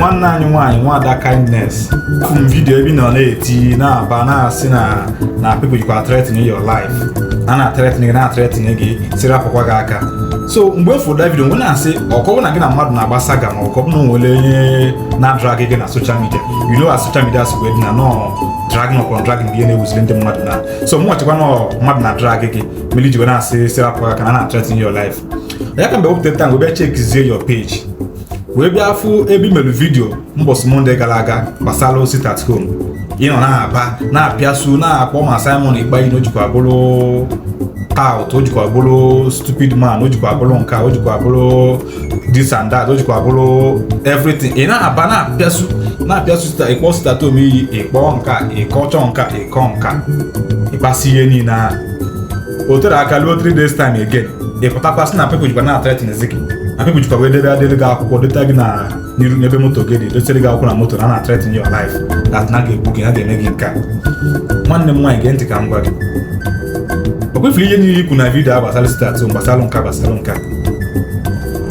Nwanne anyị nwaanyị, Nwada Kindness, afụ m video ebe ị nọ na-eti, na-aba, na-asị na people jikwa threaten your life, na threaten gị, na threaten gị, sị rapụkwa gị aka. So mgbe m fụrụ that video, mgbe na-asị ọkọ na gị na mmadụ na-agba saga, ma ọkọ bụ na onwere onye na-drag gị na social media, you know as social media si wee dị na nọ dragging upon dragging bụ ihe na-ewuziri ndị mmadụ na. So mụ nwechekwa nọ mmadụ na drag gị mere iji wee na-asị sị rapụ gị aka na threaten your life ya. Ka mgbe wepụta time wee bịa checkizie your page, wee bịa fụ ebe i mere video mbọsị Monday gara aga gbasara sit at home. Ị nọ na-aba, na-apịasu, na-akpọ ma Simon Ekpa na o jikwa bụrụ tout, o jikwa bụrụ stupid man, o jikwa bụrụ nka, o jikwa bụrụ this and that, o jikwa bụrụ everything. Ị na-aba, na-apịasu, na-apịasu sit, ịkpọ sit at home iyi, ịkpọ nka, ịkọchọ nka, ịkọ nka, ịkpasi ihe niile ahụ. O tere aka luo 3 days time again, ị pụtakwa sị na people jikwa na threaten gị, na people jikwa wee debe adịrị gị akwụkwọ, deta gị na n'iru n'ebe moto gị dị, dotere gị akwụkwọ na moto, na threaten your life, that na ga-egbu gị, na ga-eme gị nke a. Nwanne m nwaanyị, gee ntị ka m gwa gị. O kwefuru ihe niile ikwu na video a gbasara sit at home, gbasara nka, gbasara nka.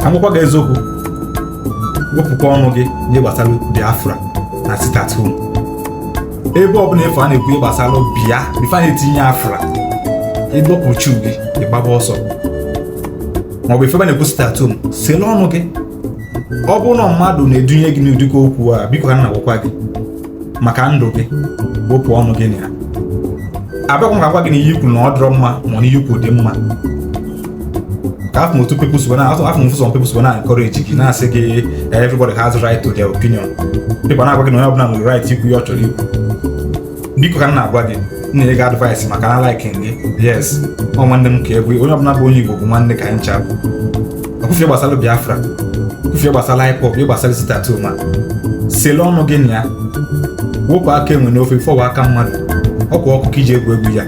Ka m gwakwa gị eziokwu, wepụkwa ọnụ gị n'ihe gbasara Biafra na sit at home. Ebe ọbụla efu a na-ekwu ihe gbasara bịa before a na-etinye afra, ịdọpụ chu gị, ịgbaba ọsọ, maọbụ ife ebe na-ekwu sit at home, sele ọnụ gị. Ọ bụrụ na mmadụ na-edunye gị n'ụdịka okwu a, biko, ka m na-agwakwa gị, maka ndụ gị, wepụ ọnụ gị na ya. Abịakwa m ka gwa gị na ihe ikwu na ọ dịrọ mma, ma na ihe ikwu dị mma. Ka afọ otu people si na afọ m, some people si na encourage gị, na-asị gị everybody has right to their opinion. People na-agwa gị na onye ọbụla nwere right ikwu ihe ọ chọrọ ikwu. Biko, ka m na-agwa gị, m na-enye gị advice maka na like gị. Yes, ọ nwanne m ka egwu, onye ọbụla bụ onye Igbo bụ nwanne ka anyị ncha bụ. Ọkwụfie gbasara Biafra, kwufie gbasara IPOB, ihe gbasara sit at home a, sele ọnụ gị na ya. Wepụ aka enwe n'ofe fọwa aka mmadụ. Ọkwa ọkụ ka iji egwu egwu ya.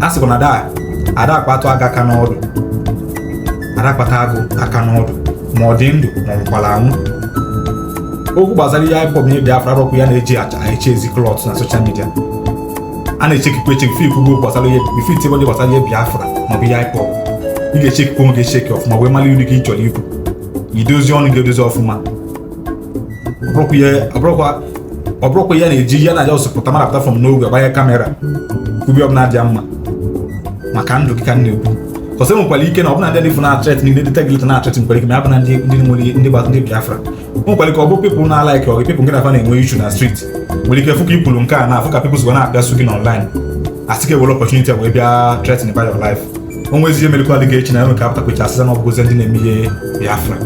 A sịkwa na ada ada akpatụ aga aka n'ọdụ, ada akpata agụ aka n'ọdụ, ma ọ dị ndụ ma ọ nwekwara anwụ. Okwu gbasara ihe IPOB na Biafra arọkwu ya na-eji eche ezi clout na social media. A na-echekikwa echeki ife ikwugbo gbasara ihe ife itinye ndị gbasara ihe Biafra maọbụ ihe IPOB. Ị ga-echekikwa onwe gị echeki ọfụma, wee mara ilu ka ị chọrọ ikwu. Idozi ọnụ gị edozi ọfụma. Ọ bụrụkwa ya na-eji ya na-aja ọsụpụta mara pụta from n'oge agbanye camera kwubi ọbụla dị ya mma. Maka ndụ gị ka m na-ekwu, kọsị enwekwara ike na ọbụna ndị ndị na threat ndị deta gị leta na threat nwekwara ike ma ya bụ na ndị nwere ndị gbata ndị Biafra. O nwekwara ike ọ bụ people na like ọ gị, people nke na-afa na-enwe issue na street, nwere ike fụ ka i kwuru nke a na afụ ka people si na-apịasụ gị n'online, asị ka ewere opportunity a wee bịa threaten by your life. O nwezi ihe merekwa gị echi na enwe ka apụtakwacha asịza na ọbụgozi ndị na-eme ihe Biafra.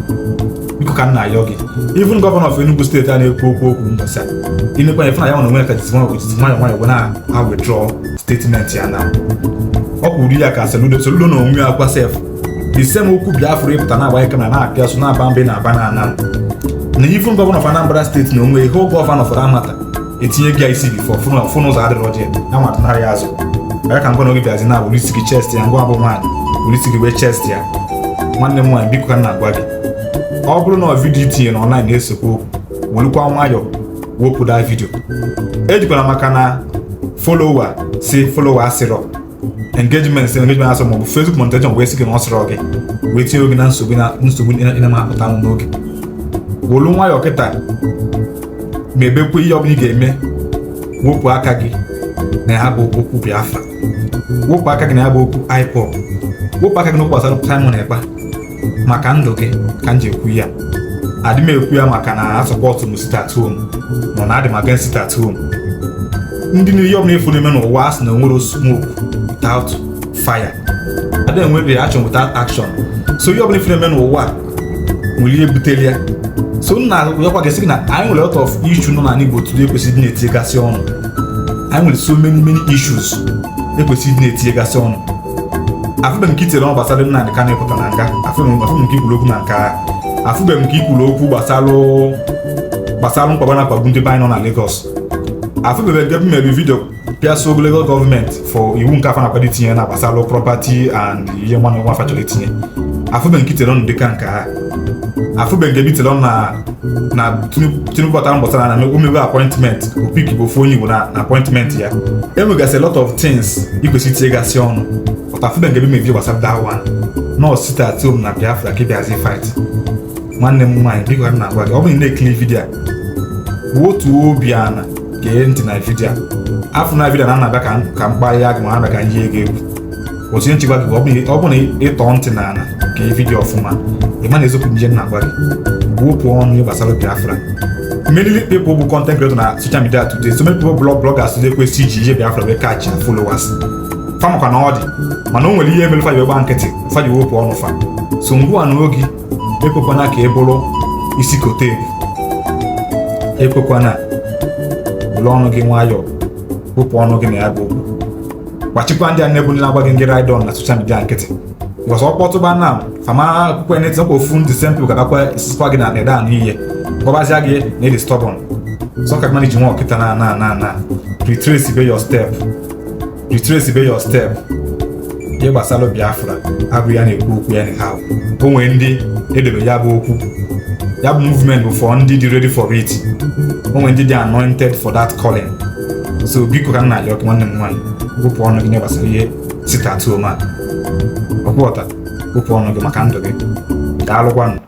Biko, ka m na-ayọ gị, even governor of Enugu State a na-ekwu okwu mbọsị a, inekwa ya, fụ na ya nwere onwe ya ka jizi nwayọ, jizi nwayọ nwayọ wee na withdraw statement ya. Na ọ kwuru ya ka Soludo, Soludo na onwe ya kwa sef, the same okwu Biafra ịpụta na-agbanye camera, na-apịa so, na-aba mbe, na-aba na ana na. Even governor of Anambra State na onwe ihe, governor for that matter, etinye gị isi before fụ n'ụzọ adịrọ dị ya nwa atụnarị ya azụ ya. Ka ngwa na oge bịazi na were isi gị chest ya. Ngwa bụ nwaanyị, were isi gị wee chest ya. Nwanne m nwaanyị, biko, ka m na-agwa gị, ọ bụrụ na video itinye na online na-esekwa okwu, welukwa nwayọ wepụ that video. Ejikwala maka na follower si follower asịrọ, engagement si engagement asịrọ, maọbụ Facebook monetization wee sị gị na ọ sịrọ gị, wee tinye oge na nsogbu, na nsogbu ị na-apụta n'oge. Wolu nwayọ kịta ma ebekwa ihe ọbụla ị ga-eme. Wepụ aka gị na ya bụ okwu Biafra, wepụ aka gị na ya bụ okwu IPOB, wepụ aka gị n'okwu gbasara Simon Ekpa. Maka ndụ gị ka m ji ekwu ya. Adị m ekwu ya maka na support m sit at home nọ na adị m against sit at home. Ndị na ihe ọbụla efu na-eme n'ụwa, a sị na onwere smoke without fire, adị enwe reaction without action. So ihe ọbụla efu na-eme n'ụwa nwere ihe butere ya. So nna yakwa gị sị gị na anyị nwere lot of issue nọ n'ala Igbo today ekwesịrị ịdị na-etinyegasị ọnụ. Anyị nwere so many many issues ekwesịrị ịdị na-etinyegasị ọnụ. Afụbeghị m ka itere ọnụ gbasara Nnamdị Kanụ ịpụta na nga. Afụbeghị m ka ikwuru okwu na nke ahụ. Afụbeghị m ka ikwuru okwu gbasara mkpagbu na-akpagbu ndị be anyị nọ na Lagos. Afụbeghị m ebe m mere video pịasụ ogologo gọọmenti for iwu nke afọ na-akwado itinye na gbasara property and ihe nwa nwa chọrọ itinye. Afụbeghị m ka itere ọnụ dịka nke ha. Afụbeghị nke ebe itere ọnụ na Tinubu batara mbọsara na omebe appointment, opik bụ ofu onye Igbo na appointment ya. Enwegasị a lot of things ị kwesịrị itinyegasị ọnụ, but afụbeghị nke ebe mebi gbasara that one. Nọ sit at home na Biafra ka ị bịazi fight. Nwanne m nwaanyị, biko, ka m na-agwa gị, ọ bụrụ na ị na-ekiri video a, wotuo obi ana, gee ntị na video a. Afọ na video na na-abịa ka m kparịa gị ma na-abịa ka m yie gị egwu. Otu ihe nchekwa gị bụ, ọ bụ na ịtọ ntị na ala, gee video ọfụma, ị ma na eziokwu nje m na-agwa gị. Wepụ ọnụ ihe gbasara Biafra. Many people bụ content creator na social media today, so many people, bloggers today, kwesị iji ihe Biafra wee catch followers fa, makwa na ọ dị, mana o nwere ihe mere fa ji gba nkịtị, fa ji wepụ ọnụ fa. So ngwa, na oge ekwekwana ka ị bụrụ isi kote ebu. Ekwekwana, were ọnụ gị nwayọọ wepụ ọnụ gị na ya bụ okwu. Gbachikwa ndị a na-ebu, ndị na-agba gị ngị ride on na social media nkịtị, because ọ kpọtụba na fama akwụkwọ net ọkwa ofu ndị same people ga-abịakwa sikwa gị na ede anụ ihe gwabazia gị na ịdị stubborn. So ka mmadụ ji nwa ọkịta na retrace be your step, retrace be your step. Ihe gbasara Biafra abụ ya na-ekwu okwu ya anyhow. O nwere ndị edebe ya bụ okwu, ya bụ movement bụ for ndị dị ready for it. O nwere ndị dị anointed for that calling. So biko, ka m na-arịọ gị, nwanne m nwaanyị, wepụ ọnụ gị gbasara ihe sit at home a. Ọkwụọta, wepụ ọnụ gị maka ndụ gị. Daalụkwanụ.